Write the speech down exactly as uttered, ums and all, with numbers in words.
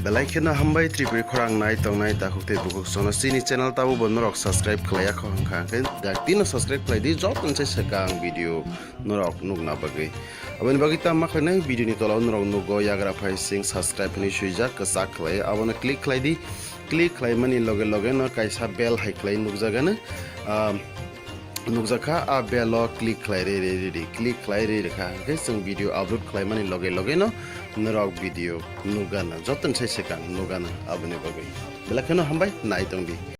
Belai kheno hambai Tripuri khorang nai tongnai takhuk tei bukhuk sono chini channel tabo bo norok subscribe khlaiya kho hwnkha hwnkhe dak tino subscribe khlai di joto se swkang video norok nukna bagwi. Aboni bagwi tamo khlainai video ni tola o norok nugo yagra phai sing subscribe hinwi swijak kwchak khlai abono click khlai di. Click khlaimani loge loge no kaisa bell hai khlai nukjagano, ah, nukjakha a bell o click khlai re re re re click khlai re re kha hwnkhe chwng video upload khlaimani loge loge no norok video nukgana joto se swkang nukgana aboni bagwi. Belai kheno hambai nai tongdi.